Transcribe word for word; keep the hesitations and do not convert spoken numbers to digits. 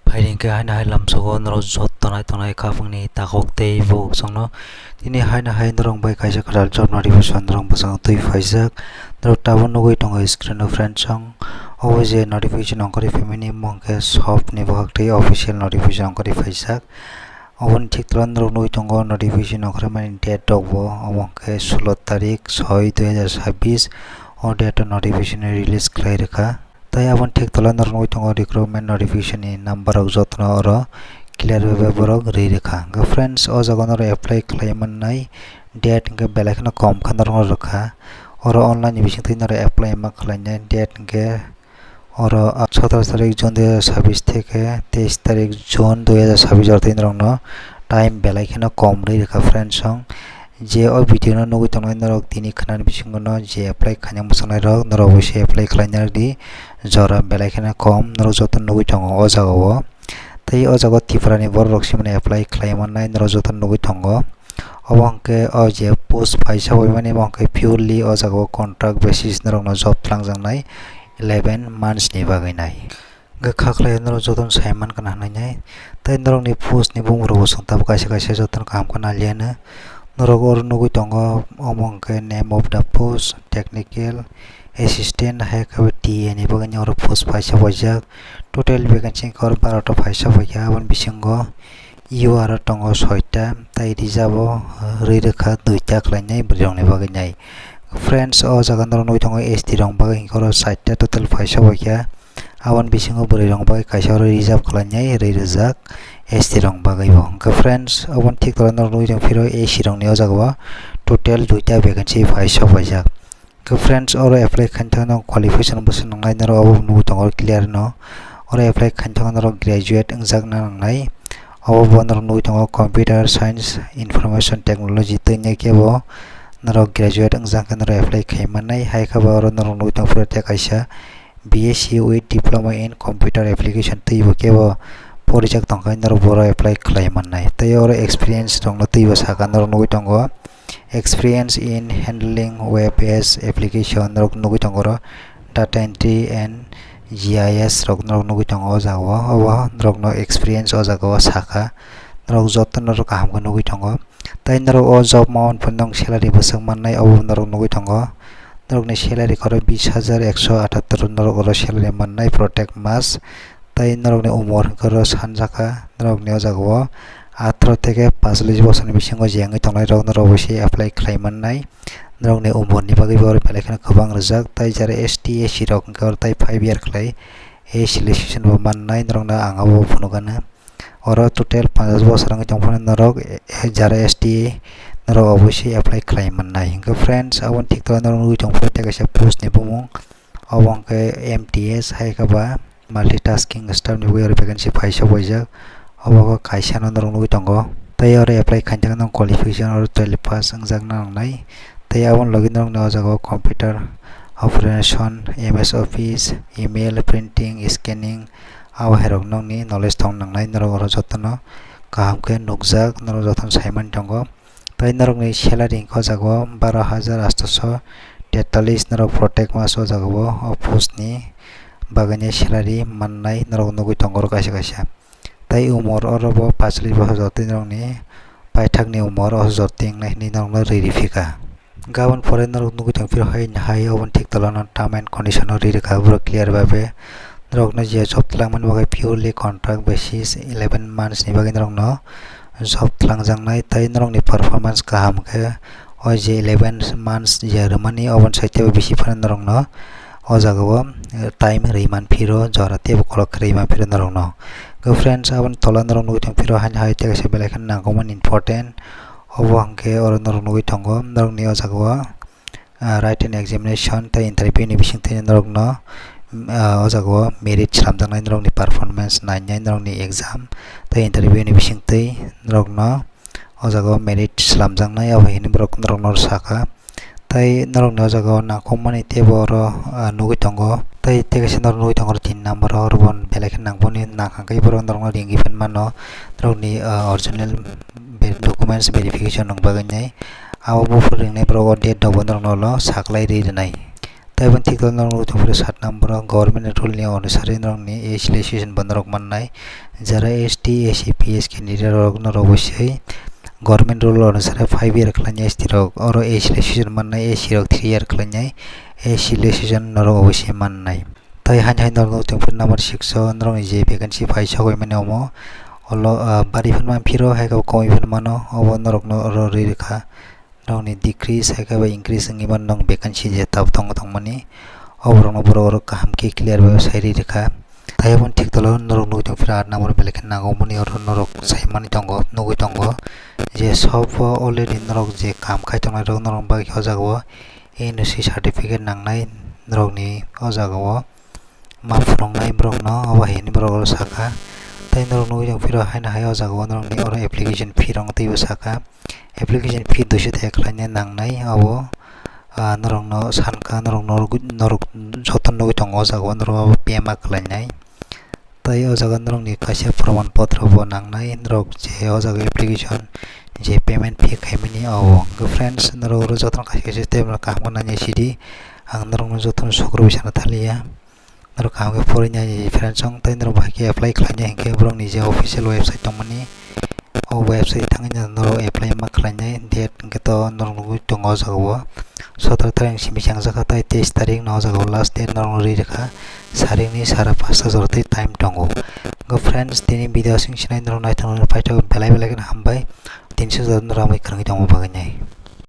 Phaidi hwnkhe haino hai lamsogo norok joto nai tongnai khapangni takhuk tei bukhuk chwngno. Tini haino hai norok bai kaisa kwtal job notification norok bwskango twi phaijak. Norok tabuk nugwi tongo screen o friends chwng. Obo je notification ongkhorwi phaimani omo hwnkhe shop ni bukhuk tei official notification ongkhorwi phaijak. Oboni thik tola norok nugwi tongo notification ongkhormani date rok bo, omo hwnkhe sulo tarik soi dui hazar sabbish o date o notification release khlai rwkha. Tei aboni thik tola norok nugwi tongo recruitment notification ni number rok jotono oro clear bai bai borok rwi rwkha. Hwnkhe friends, o jaga norok apply khlai mannai date hwnkhe belai kheno kom khe norokno rwkha. Oro online ni bisingtwi norok apply ma khlainai date hwnkhe oro sotoro tarik June dui hazar sabbish theke teis tarik June dui hazar sabbish oro twi norokno time belai kheno kom rwi rwkha friends chwng. Je o video no nugwi tongnai norok tini khwnani bisingo no je apply khaina mwchangnairok norok bo se apply khlaina di, jora belai kheno kom norok joto nugwi tongo o jaga o. Tei o jaga o Tripura ni borok rok se mani apply khlai mannai norok joto nugwi tongo. Obo hwnkhe o je post paisa bai mani omo hwnkhe purely o jaga o contract basis norok no job twlangjaknai eleven months ni bagwi nai. Hwnkhe kha khlai norok jotono sai mankha na hinwi nai. Tei norokni post ni bumung rok bo chwng tabuk kaisa kaisa jotono kaham khe naliya no. Norok oro nugwi tongo omo hwnkhe name of the post, technical assistant, hai khe T A ni bagwi oro post paisa paijak. Total vacancy hwnkhe oro baro ta paisa paikha, aboni bisingo U R tongo soita, tei reserve o rwi rwkha duita khlainai bwrwi rokni bagwi nai. Friends, o jaga norok nugwi tongo S T rok bagwi hwnkhe oro chaita total paisa paikha. Aboni bisingo bwrwi rok bagwi kaisa oro reserve khlainai rwi rwjak S T rok bagwi bo. Hwnkhe friends, oboni thik tola norok nugwi tong phiro A C rokni o jaga o total duita vacancy paisa paijak. Hwnkhe friends, oro apply khaina thangwi norok qualification bwswk nangnai norok obo nugwi tongo clear no. Oro apply khaina thangwi norok graduate wngjakna nangnai. Obo bo norok nugwi tongo computer science, information technology tei nai khe bo norok graduate wngjak khe norok apply khai mannai. Hai khe bo oro norok nugwi tongo phiro tei kaisa B S C with diploma in computer application tei bo khe bo porijak tongkha norok boro apply khlai mannai. Tei oro experience rokno tei bo saka norok nugwi tongo. Experience in handling web based application norok nugwi tongo oro, data entry and G I S rok norok nugwi tongo o jaga o. Obo norokno experience o jaga o saka, norok joto norok kaham khe nugwi tongo. Tei norok o job ma hwn phano salary bwswk mannai obo norok nugwi tongo. Norokni salary khoro bis hajar ekso atattor norok oro salary mannai protek mas. Tei norokni umor hwnkhe oro sanjakha norokni o jaga o atharo theke pacholish bosorni bisingo je wngwi tongnai rok norok bo se apply khlai mannai. Norokni umorni bagwi bo oro belai kheno kwbang rijak, tei jara S T, S C rok hwnkhe oro tei five year khlai age relaxation bo mannai norokno ang abo phunukgano. Oro total panchas bosor wngwi tongphano norok, eh, jara S T norok obo se apply khlai mannai. Hwnkhe friends, aboni thik tola norok nugwi tongphuru tei kaisa post ni bumung, obo hwnkhe M T S hai khe ba multitasking staff ni bagwi oro vacancy paisa paijak. Obo khe kaisa no norok nugwi tongo. Tei oro apply khaina thangwi qualification oro twelve pass wngjakna nangnai. Tei aboni logi norokni o jaga o computer operation, M S Office, email, printing, scanning, abo hai rok nokni knowledge tong nangnai. Norok oro jotono kaham khe nukjak, norok jotono sai mani tongo. Tei norokni salary hwnkhe o jaga o baro hajar atso so tetallis norok protek mas o jaga o, o post ni bagwi ni salary mannai norok nugwi tongo oro kaisa kaisa. Tei umor oro bo pacholish bosor jotwi norokni paithakni umor o jotwi wngnai hinwi norokno riri phika. Gabon pore norok nugwi tong phiro hai hai oboni thik tola no term and condition no ri rwkha borok clear bai bai. Norokno je job twlangmani bagwi purely contract basis eleven months ni bagwi norokno job twlangjaknai, tei norokni performance kaham khe o je eleven months je rwmani oboni side teibo bisi phano norokno o jaga o time rwi man phiro, jora teibo kolok khe rwi man phiro norokno. Khe friends, aboni tola norok nugwi tong phiro haino hai tei kaisa belai kheno nangkukmani important. Obo hwnkhe oro norok nugwi tongo, norokni o jaga o, ah, written examination tei interview ni bisingtwi norokno, ah, o jaga o merit slamjaknai, norokni performance nainai, norokni exam tei interview ni bisingtwi norokno o jaga o merit slamjaknai, abo hinwi borok norokno sakha. Tei norokni o jaga o nangkukmani teibo oro, ah, nugwi tongo. Tei tei kaisa norok nugwi tongo oro tin number o, oro bo belai khe nangkukmani nangkha khe borok norokno ringwi phan mano. Norokni, ah, original ver-, documents verification rok bagwi nai. Abo buphuru ringnai borok o date rok bo norokno ulo saklai ri rwnai. Tei aboni thik tola norok nugwi tongphuru sat number o government rule ni onusari norokni age relaxation bo norok mannai. Jara S T, S C, P S candidate rok norok bo se government rule onusare five year khlainai S T rok, oro A C relaxation mannai, A C rok three year khlainai, A C relaxation norok obo se mannai. Tai haino hai norok nukjagwi phano number six o norokni je vacancy phai sogwi mani omo, olo, ah, bari phano manphiro, hai khe komwi phano mano, obo norokno oro rwi rwkha. Norokni decrease hai khe bai increase wngwi mano, norok vacancy je tab tongo tongmani, oborokno borok oro kaham khe clear bai sai rwi rwkha. Tai aboni thik tolo norok nukjagwi phano aat number belai khe nangmani, oro norok saimani tongo, nugwi tongo je sobo already norok je kaam khai tongnai rok norokni bagwi o jaga o N O C certificate nangnai norokni o jaga o ma phwrwngnai borokno, obo hai hwnwi borok oro sakha. Tai norok nugwi tongo phiro haino hai o jaga o norokni oro application fee rok twibo sakha. Application fee duiso taka khlaina nangnai, abo, ah, norokno sankha, norok, norok, norok joto nugwi tongo o jaga o, norok abo payment khlainai. Tai o jaga norokni kaisa proman potro bo nangnai, norok je o jaga application je payment fee khaimani abo. Hwnkhe friends, norok oro jotono kaisa kaisa step no kaham khe nanya sidi, ang norokno jotono sukrubwi sana thaliya. Norok kaham khe pori nai friends, chwng tei norok bahai khe apply khlainai hinkhe borokni je official website tongmani, o website thangwi norok apply ma khlainai. Date hinkhe to norok nugwi tongo o jaga o sotoro tarikni simi changjakha, tai teis tarikno o jaga o last date norokno rwi rwkha. Sarikni sara pasta jora tei time tongo. Go friends, tini video aswk sinai norok naithok nai paithak belai belai kheno hambai. Tini sujak norok amai kwrwngwi tongma bagwi nai.